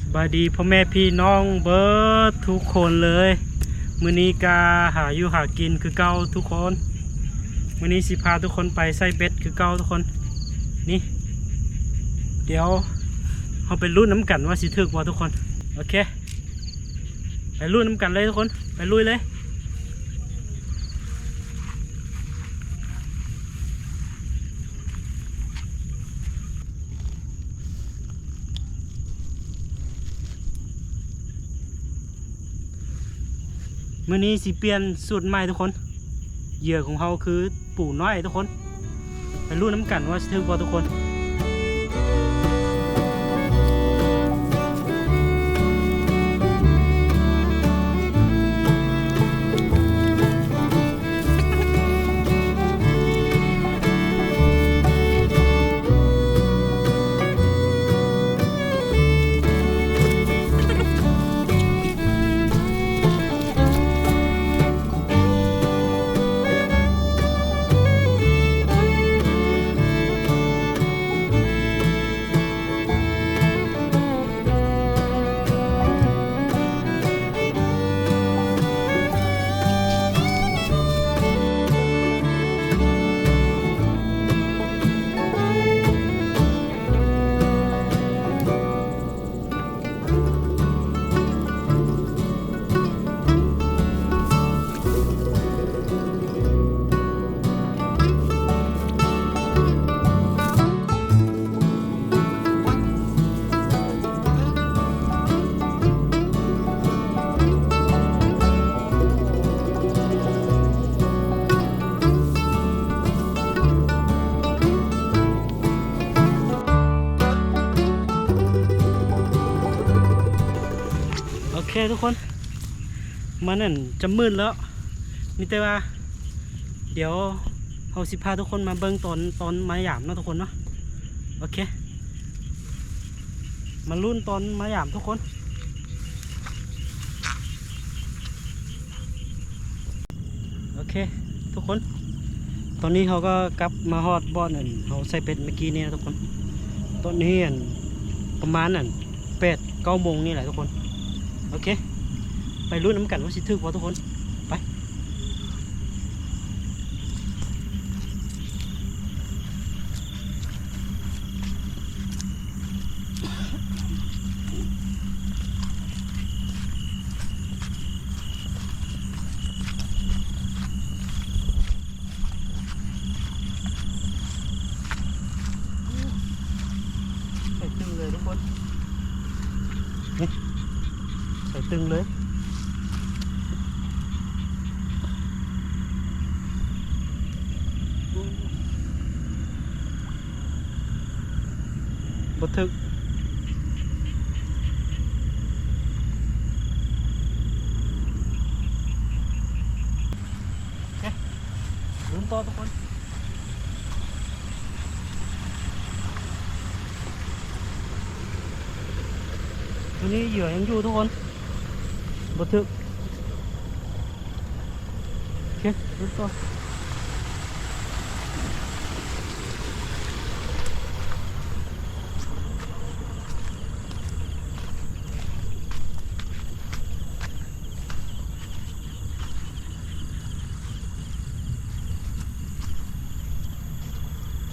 ສະບາຍດີພໍ່ແມ່ພີ່ນ້ອງເບິດທຸກຄົນເລີຍ. ມື້ນີ້ກະຫາຢູ່ຫາກິນຄືເກົ່າທຸກຄົນ. ມື້ນີ້ຊິພາທຸກຄົນໄປໃສ່ເບັດຄືເກົ່າທຸກຄົນ. ນີ້ ດຽວເຮົາໄປລຸ້ນນຳກັນວ່າຊິຖືກບໍ່ທຸກຄົນ. ໂອເຄ ໄປລຸ້ນນຳກັນເລີຍທຸກຄົນ ໄປລຸຍເລີຍ. ມື້ນີ້ຊິປ່ຽນສູດໃໝ່ທຸກຄົນ. ເຫຍື່ອຂອງເຮົາຄືປູນ້ອຍທຸກຄົນ. ໄປລຸ້ນນຳກັນວ່າຊິຖືກບໍ່ທຸກຄົນ. ໂອເຄທຸກຄົນ ມັນນັ້ນຈະມືດແລ້ວ ມີແຕ່ວ່າ ດຽວເຮົາຊິພາທຸກຄົນມາເບິ່ງຕອນ ຕອນມາຢາມເນາະທຸກຄົນເນາະ. ໂອເຄ ມາລຸ້ນຕອນມາຢາມທຸກຄົນ. ໂອເຄທຸກຄົນ ຕອນນີ້ເຮົາກໍກັບມາຮອດບ່ອນອັນເຮົາໃສ່ເບັດເມື່ອກີ້ນີ້ນະທຸກຄົນ. ຕອນນີ້ອັນປະມານອັນແປດເກົ້າໂມງນີ້ແຫຼະທຸກຄົນ. ໂອເຄ ໄປລຸ້ນນຳກັນວ່າຊິຖືກບໍ່ທຸກຄົນ. ໄປ. ໃສ່ຕຶງເລີຍທຸກຄົນ ນີ້ ໃສ່ຕຶງເລີຍ. ບໍ່ຖືກ. ລຸ້ນຕໍ່ທຸກຄົນ. ຕົວນີ້ເຫຍື່ອຍັງຢູ່ທຸກຄົນ ບໍ່ຖືກ. ໂອເຄ ລຸ້ນຕໍ່.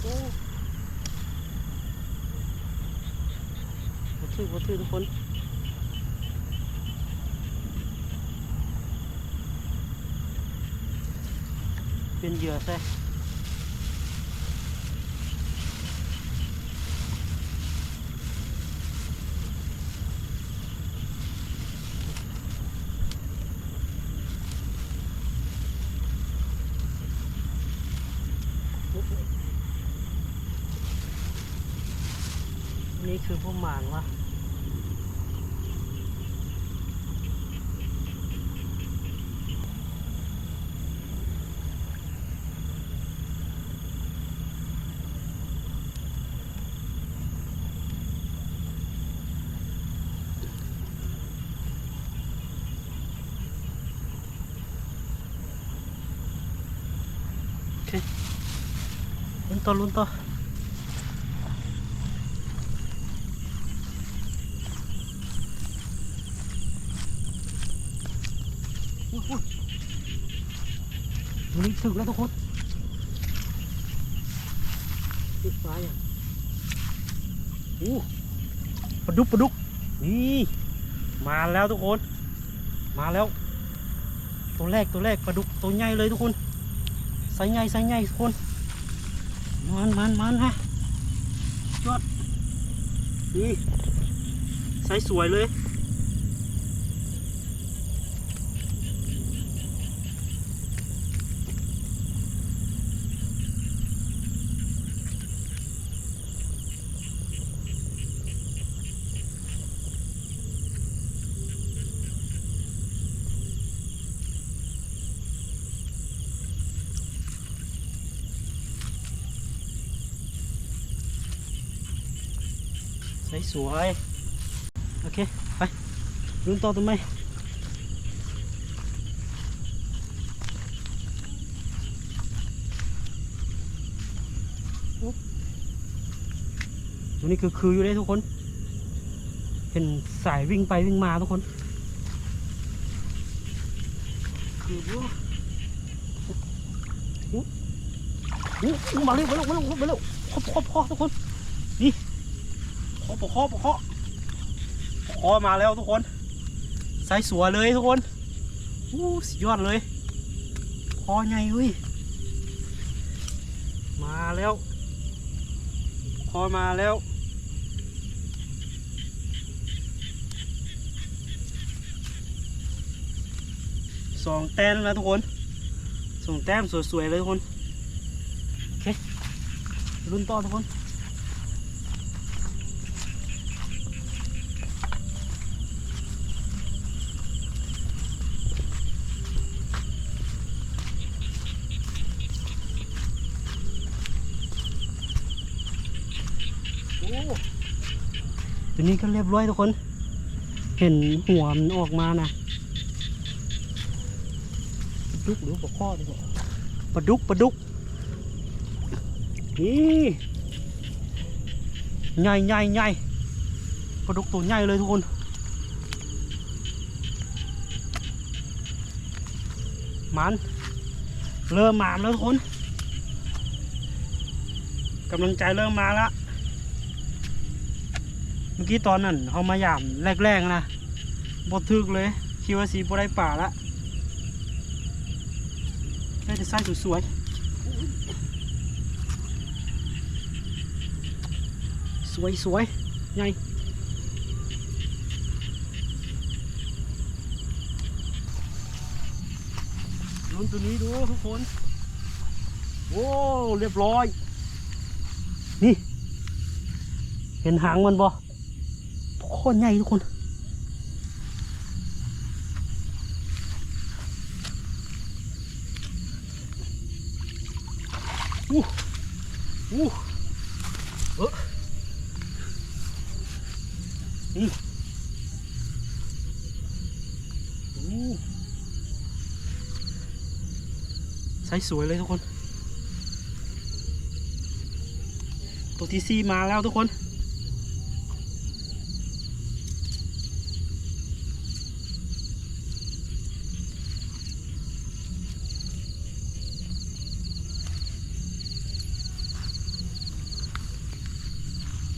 ໂອ້ ບໍ່ຖືກ ບໍ່ຖືກທຸກຄົນ. ປ່ຽນເຫຍື່ອໃສ່. ນີ້ຄືພວກໝານວະ. ລຸ້ນຕໍ່ ລຸ້ນຕໍ່. ນີ້ຖືກແລ້ວທຸກຄົນ ຖືກປາຫຍັງ? ໂອ້ ປາດຸກ ປາດຸກ ນີ້ ມາແລ້ວທຸກຄົນ ມາແລ້ວ ໂຕແລກ ໂຕແລກ ປາດຸກໂຕໃຫຍ່ເລີຍທຸກຄົນ ໄຊໃຫຍ່ ໄຊໃຫຍ່ທຸກຄົນ ມານ ມານ ມານ ຮະ ຍອດ ນີ້ ໄຊສວຍເລີຍ. ໄຊສວຍ ໂອເຄ ໄປ ລຸ້ນຕໍ່ໂຕໃໝ່. ໂຕນີ້ຄື ຄືຢູ່ເດ້ທຸກຄົນ ເຫັນສາຍວິ່ງໄປວິ່ງມາທຸກຄົນ ຄືບໍ່? ໂອ້ ໂອ້ ມາເລັວ ມາເລັວ ມາເລັວ ມາເລັວ ຂໍ ຂໍ ຂໍ ທຸກຄົນ ນີ້ ຂໍ ຂໍ ຂໍ ຂໍ ຂໍມາແລ້ວທຸກຄົນ ໄຊສວຍເລີຍທຸກຄົນ ໂອ້ ສຸດຍອດເລີຍ ຂໍໃຫຍ່ເວີຍ ມາແລ້ວ ຂໍມາແລ້ວ. ສອງແຕ້ມແລ້ວທຸກຄົນ ສອງແຕ້ມສວຍໆເລີຍທຸກຄົນ ໂອເຄ ລຸ້ນຕໍ່ທຸກຄົນ ໂອ້ ໂຕນີ້ກໍລຽບລ້ອຍທຸກຄົນ ເຫັນຫົວມັນອອກມານະ ປາດຸກ ຫຼືປາຄໍ່ ປາດຸກ ປາດຸກ ນີ້ ໃຫຍ່ ໃຫຍ່ ໃຫຍ່ ປາດຸກໂຕໃຫຍ່ເລີຍທຸກຄົນ ມັນເລີ່ມມາແລ້ວທຸກຄົນ ກຳລັງໃຈເລີ່ມມາລະ ເມື່ອກີ້ຕອນນັ້ນເຮົາມາຢາມແລກໆນະ ບໍ່ຖືກເລີຍ ຄິດວ່າຊິບໍ່ໄດ້ປາລະ ໄດ້ແຕ່ໄຊສວຍໆ ສວຍໆ ໃຫຍ່ ລຸ້ນໂຕນີ້ດູທຸກຄົນ ໂອ້ ລຽບລ້ອຍ ນີ້ ເຫັນຫາງມັນບໍ່? ໂຄດໃຫຍ່ທຸກຄົນ ອູ້ ອູ້ ເອີ ນີ້ ອູ້ ໄຊສວຍເລີຍທຸກຄົນ ໂຕທີສີ່ມາແລ້ວທຸກຄົນ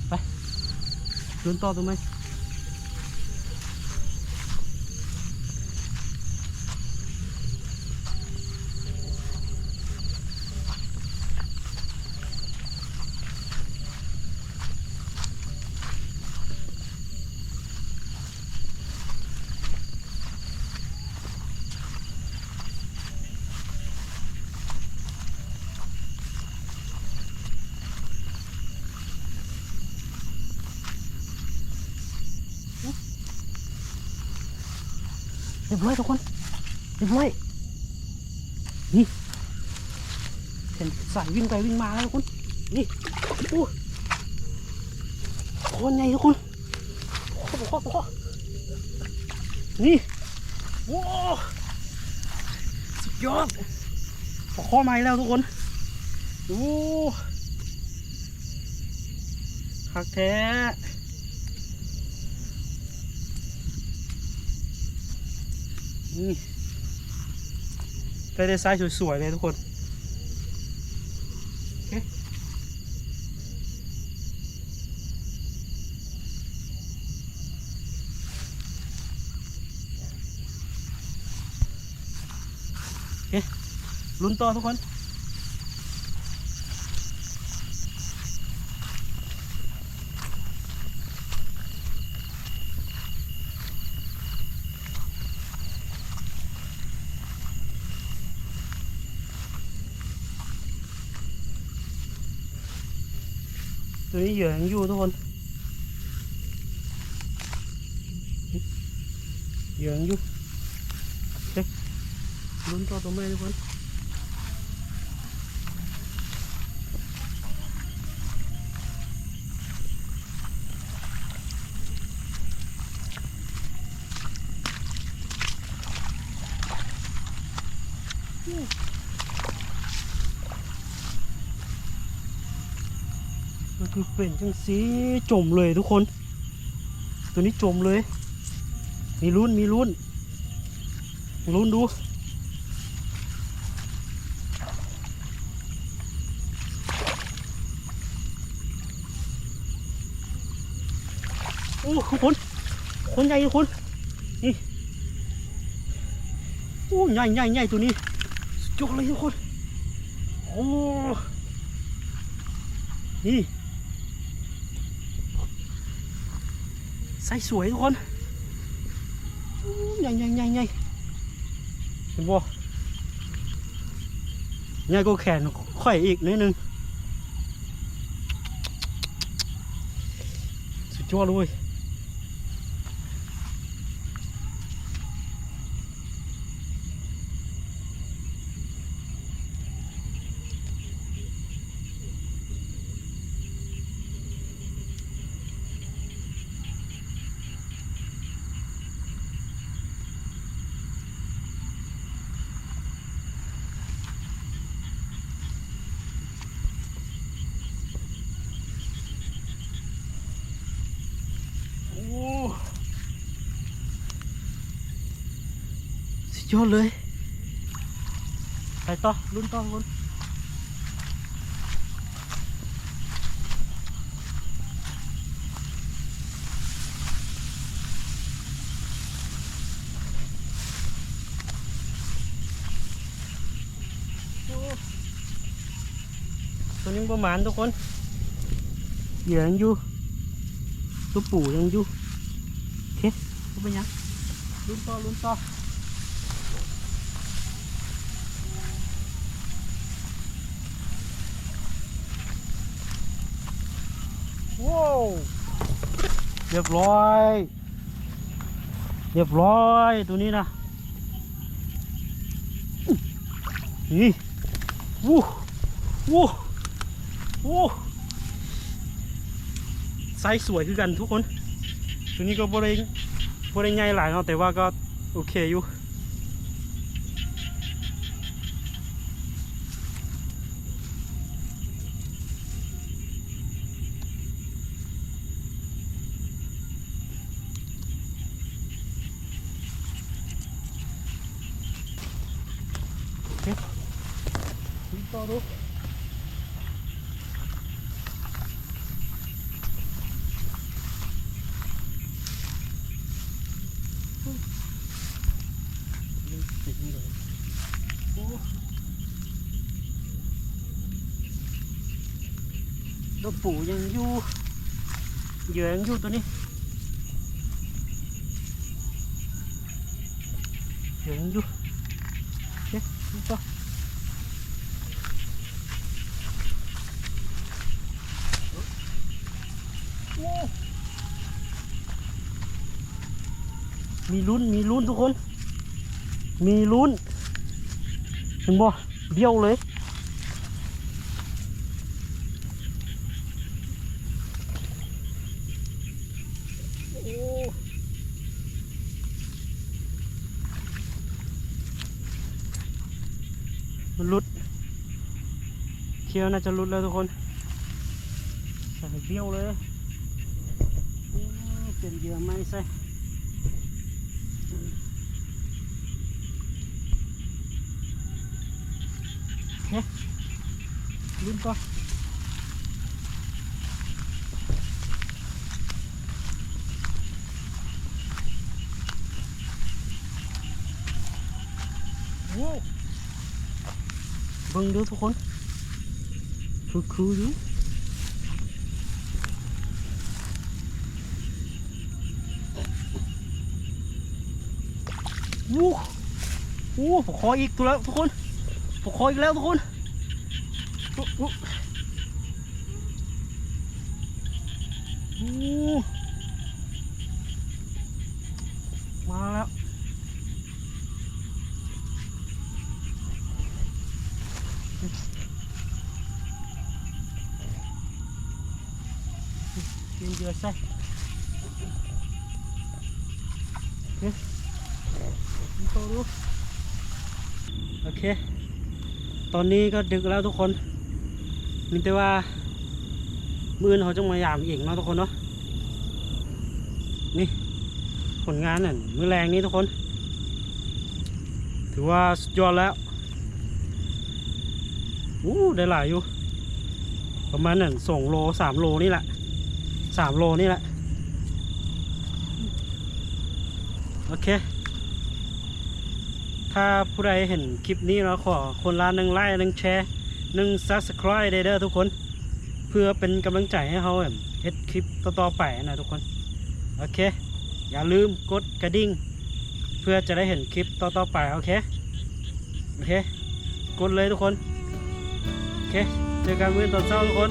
ໄປ ລຸ້ນຕໍ່ໂຕໃໝ່. ຮຽບຮ້ອຍທຸກຄົນ ຮຽບຮ້ອຍ ນີ້ ເຫັນສາຍວິ່ງໄປວິ່ງມາແລ້ວທຸກຄົນ ນີ້ ໂອ້ ໂຄດໃຫຍ່ທຸກຄົນ ໂອ້ໂຫ ນີ້ ໂອ້ ສຸດຍອດ ປາຄໍ່ໃໝ່ແລ້ວທຸກຄົນ ໂອ້ ຄັກແທ້ ນີ້ ໄດ້ແຕ່ໄຊສວຍໆເລີຍທຸກຄົນ. ໂອເຄ ໂອເຄ ລຸ້ນຕໍ່ທຸກຄົນ. ຕົວນີ້ເຫຍື່ອຍັງຢູ່ທຸກຄົນ ເຫຍື່ອຍັງຢູ່. ເອີ ລຸ້ນຕໍ່ຕົວໃໝ່ທຸກຄົນ. ມັນຄືເປັນຈັ່ງຊີ້ ຈົມເລີຍທຸກຄົນ ຕົວນີ້ຈົມເລີຍ. ມີລຸ້ນ ມີລຸ້ນ ລຸ້ນດູ. ໂອ້ ທຸກຄົນ ຄົນໃຫຍ່ທຸກຄົນ ນີ້ ໂອ້ ໃຫຍ່ໆໆ ຕົວນີ້ ສຸດຍອດເລີຍທຸກຄົນ. ໂອ້ ນີ້ ໄຊສວຍທຸກຄົນ ໃຫຍ່ໆໆໆ ເຫັນບໍ່? ໃຫຍ່ກວ່າແຂນຂ້ອຍອີກໜ້ອຍໜຶ່ງ. ສຸດຍອດເລີຍ. ໂອ້ ສຸດຍອດເລີຍ. ໄປຕໍ່ ລຸ້ນຕໍ່ທຸກຄົນ. ໂອ້ ຕົວນີ້ບໍ່ໝານທຸກຄົນ ເຫຍື່ອຍັງຢູ່ ຕົວປູຍັງຢູ່. ໂອເຄ ບໍ່ເປັນຫຍັງ ລຸ້ນຕໍ່ ລຸ້ນຕໍ່. ໂອ້ ຮຽບຮ້ອຍ ຮຽບຮ້ອຍ ຕົວນີ້ນະ. ນີ້ ໂອ້ ໂອ້ ໂອ້ ໄຊສວຍຄືກັນທຸກຄົນ. ຕົວນີ້ກໍບໍ່ໄດ້ ບໍ່ໄດ້ໃຫຍ່ຫຼາຍເນາະ ແຕ່ວ່າກໍໂອເຄຢູ່. ໂອ້ ຕົວປູຍັງຢູ່ ເຫຍື່ອຍັງຢູ່ຕົວນີ້ ເຫຍື່ອຍັງຢູ່. ໂອເຄ ໄປຕໍ່. ໂອ້ ມີລຸ້ນ ມີລຸ້ນທຸກຄົນ ມີລຸ້ນ ເຫັນບໍ່? ບ້ຽວເລີຍ. ໂອ້ ມັນຫຼຸດ ເຂື່ອນໜ້າຈະຫຼຸດແລ້ວທຸກຄົນ ໃສ່ໃຫ້ບ້ຽວເລີຍ. ໂອ້ ປ່ຽນເຫຍື່ອໃໝ່ໃສ່. ເຮີ້ຍ ລືມກ່ອນ. ໂອ້ ເບິ່ງເດີທຸກຄົນ ຄືໆຢູ່. ໂອ້ ໂອ້ ປາຄໍອີກແລ້ວທຸກຄົນ ປາຄໍອີກແລ້ວທຸກຄົນ. ໂອ້ ໂອ້ ໂອ້ ມາແລ້ວ. ປ່ຽນເຫຍື່ອໃສ່. ໂອເຄ ໂອເຄ ຕອນນີ້ກໍດຶກແລ້ວທຸກຄົນ ມີແຕ່ວ່າມື້ອື່ນເຮົາຈະມາຢາມອີກເນາະທຸກຄົນເນາະ. ນີ້ຜົນງານນັ້ນມື້ແລງນີ້ທຸກຄົນ ຖືວ່າສຸດຍອດແລ້ວ. ໂອ້ ໄດ້ຫຼາຍຢູ່ ປະມານນັ້ນສອງໂລ ສາມໂລນີ້ແຫຼະ ສາມໂລນີ້ແຫຼະ. ໂອເຄ ຖ້າຜູ້ໃດເຫັນຄລິບນີ້ເນາະ ຂໍຄົນລະໜຶ່ງໄລຄ໌ ໜຶ່ງແຊຣ໌ ໜຶ່ງຊັບສະຄຣາຍບ ໄດ້ເດີທຸກຄົນ ເພື່ອເປັນກຳລັງໃຈໃຫ້ເຮົາເຮັດຄລິບຕໍ່ໆໄປນະທຸກຄົນ. ໂອເຄ ຢ່າລືມກົດກະດິ່ງ ເພື່ອຈະໄດ້ເຫັນຄລິບຕໍ່ໆໄປ. ໂອເຄ ໂອເຄ ກົດເລີຍທຸກຄົນ. ໂອເຄ ເຈີກັນມື້ອື່ນຕອນເຊົ້າທຸກຄົນ.